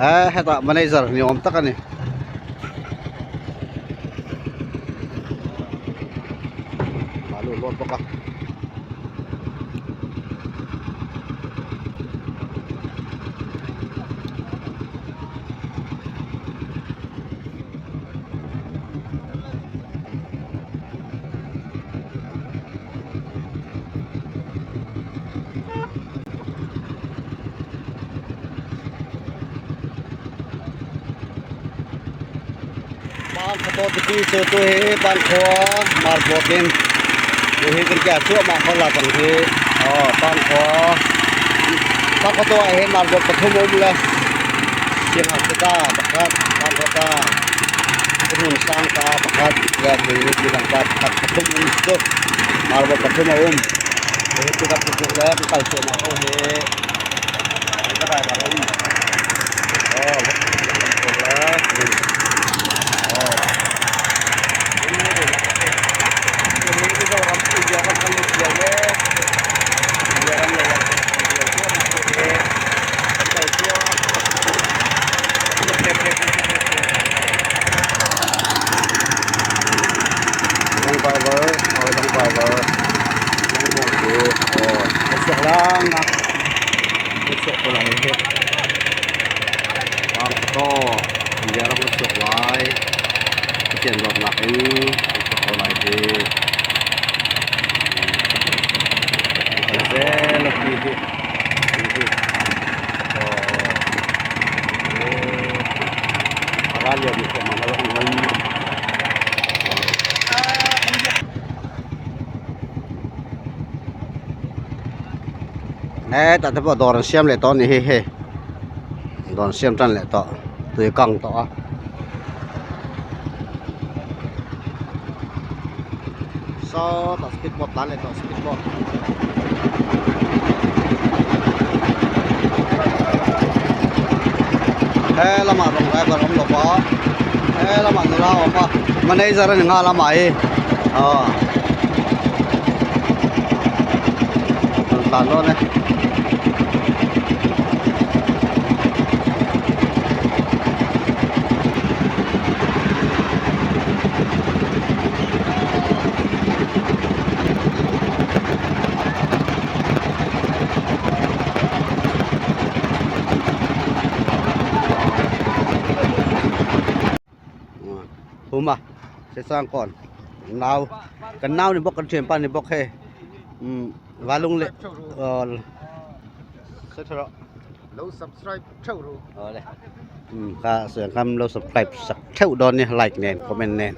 Eh hetah manager ni awm tak a ni. Balu lawt bawk a. Chu tu hi Pangkhua marboat in tu hi kan kia chuah mah khaw la cang hi aw Pangkhua Pangkhua to ah hin marboat pathum a um le Siangngakchia ta pakhat Pangkhua ta Hmun sang ta pakhat le midang ta pakhat pathum um cu marboat pathum a um hi pickup tu le kan kal cuahmah ko hi ka driver a um aw India ram a chuak lai Pathian dawtnak in an chuak ko lai hi zel a ti hi hi a ral lio mi hriamnam a rak um. He tah te pawh dawr an siam leh tawh a ni hi hei dawr an siam tan leh tawh tui a kang tawh a. Sawtah speed boat tlan leh tawh speed boat. He lamah rawn driver awm lo va he lamah nula a awm a manager a ni nghal a mah hi aw. Rawn tlan dawn e. Hum a sesang kawn nau kan nau ni bawk kan thianpa ni bawk hei umm valung leh aw Lo subscribe theuh ru. Awle. Um ka sawi ang khan lo subscribe sak theuh dawn nia like nen comment nen.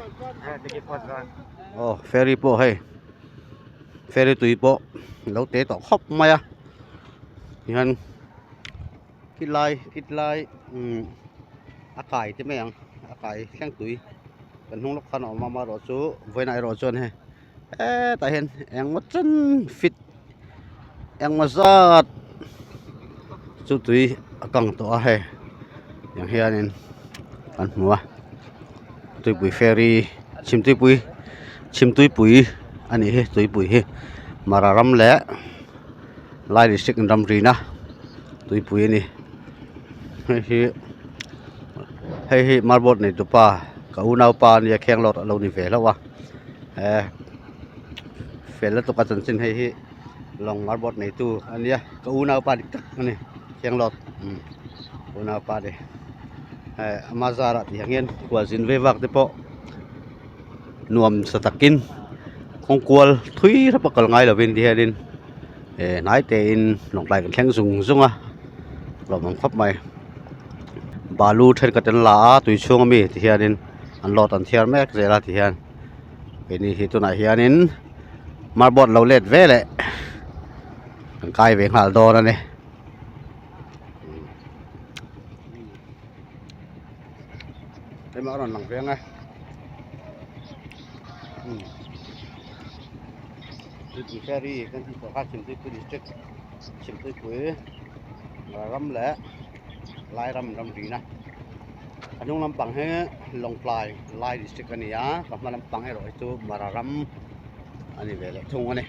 Aw ferry pawh hei ferry tui pawh lo te tawh khawp mai a tihian khilai khilai umm a kai te mai ang a kai thleng tui kan hnung lawk khan a awm a amaherawhchu vawiinah erawh chuan hei hetah hian engmaw chen fit engmaw zat chu tui a kang tawh a hei tiang hianin kan hmu a tuipui ferry chhimtuipui chhimtuipui a nih hi tuipui hi mara ram leh lai district in ramrina tuipui a ni hei hi hei hi marboat nei tupa ka unaupa a nia kheng lawt a lo ni ve hlauh a. Eh fel lutuk a chanchin hei hi lawng marboat neitu a nia ka unaupa dik tak a ni Khenglawt umm unaupa a ni eh ama zarah tih ang hian khualzin vei vak te pawh nuam sa takin kawng kual thui hrep a kal ngai lovin ti hianin eh hnai tein lawngtlai kan thleng zung zung a lawmawm khawp mai balu thenkhat an la a tui chhung ami ti hianin. An lawt an thiar mek zel a tihian keini hi tunah hianin marboat lo let ve leh kan kai ve nghal dawn a ni. Hei a rawn lang veng e Tuipui ferry kan tih tawh kha Chhimtuipui district Chhimtuipui ram leh Lairam ramrina. A hnung lampang hi Lawngtlai Lai district a ni a ka hma lampang erawh hi chu Mara ram a ni ve leh thung a ni.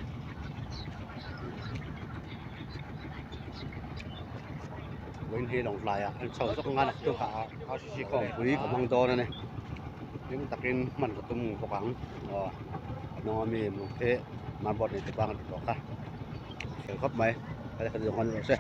Vawiin hi Lawngtlaiah an chho zawk nga naktuk ah RCC khawmpui ka hmang dawn a ni. Hlim takin hman ka tum bawk ang. Aw a hnung ami lung khi marbot nei te bang a ti tawk a. Fel khawp mai. Kha zawng khan rawh se.